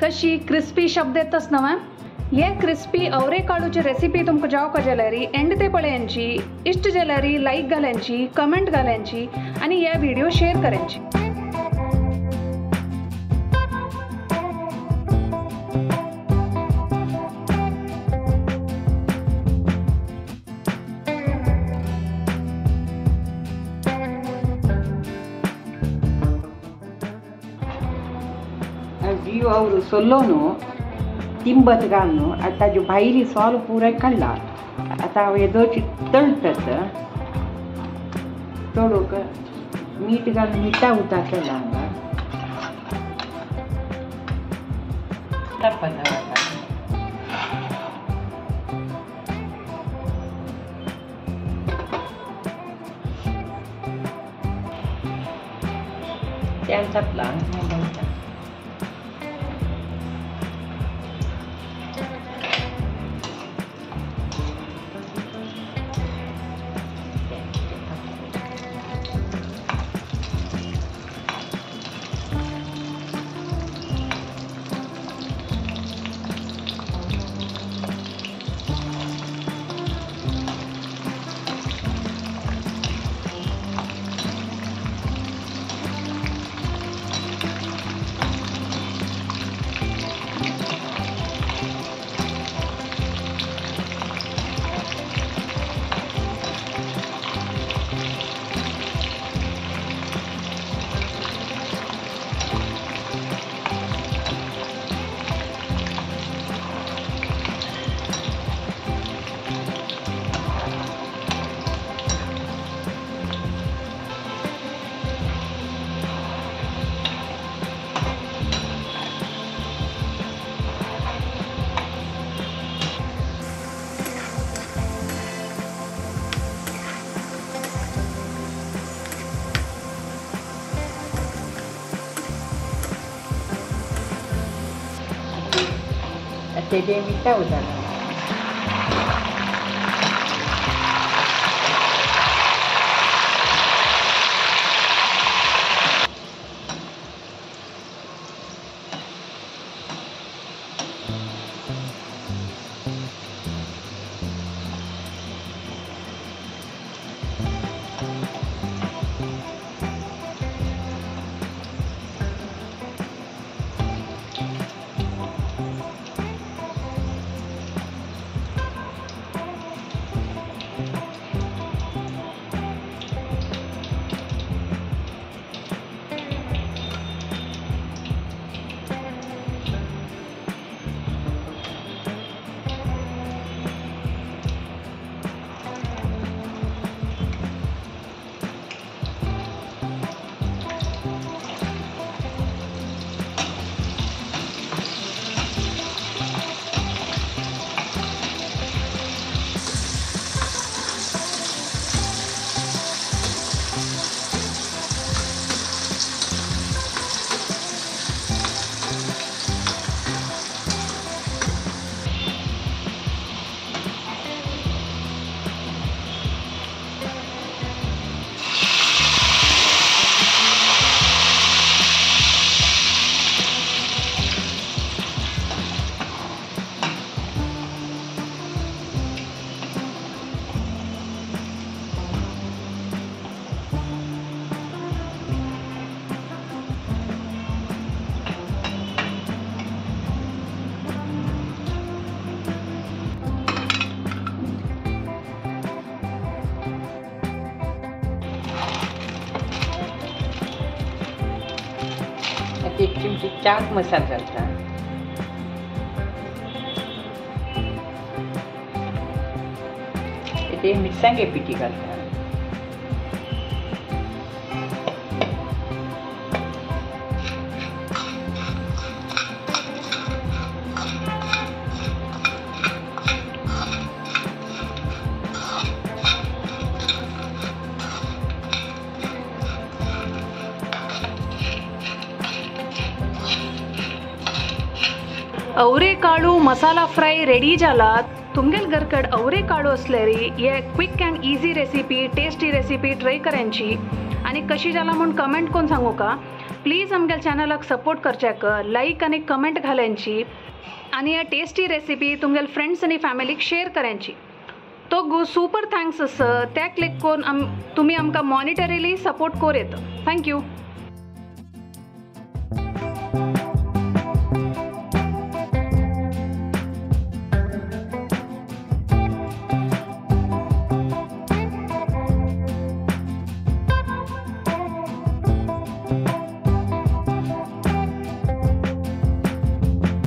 कशी क्रिस्पी शब्द येतच ना मॅम। ये क्रिस्पी अवरेकाळूची रेसिपी तुमकां जावका जाल्यार एंड ते पळयांची, इश्ट जाल्यार लायक घाल्यांची, कमेंट घाल्यांची आनी हे व्हिडिओ शेअर करायची। जीव और सोल्लोनु तिंबत घालून आतां ताज्यो भायली सोल पुराय काडला। आतां हांव येदोची तळटत तळूंक मीठ घालून मिठा उदक केला हांगा तापता वता। तेल तापला. तेजे मिठा उदक एक चिमची चाट मसाला घालता। ते मिरसांगे पिठी घालता। अवरेकाळू मसाला फ्राय रेडी जाला। तुमगेल घरकड अवरेकाळू असल्यारी ये quick and easy recipe, tasty recipe try करायची आणि कशी जाला म्हूण कमेंट करून सांगू का। प्लीज आमगे चॅनलाक सपोर्ट करच्याक लायक आनी कमेंट घाल्यांची आनी ह्या टेस्टी रेसिपी तुमगेले फ्रेंड्स आनी फॅमिलीक शेअर करायची. तो सुपर thanks आसा त्या क्लिक करून तुमी आमकां मॉनिटरीली सपोर्ट कर येता. Thank you.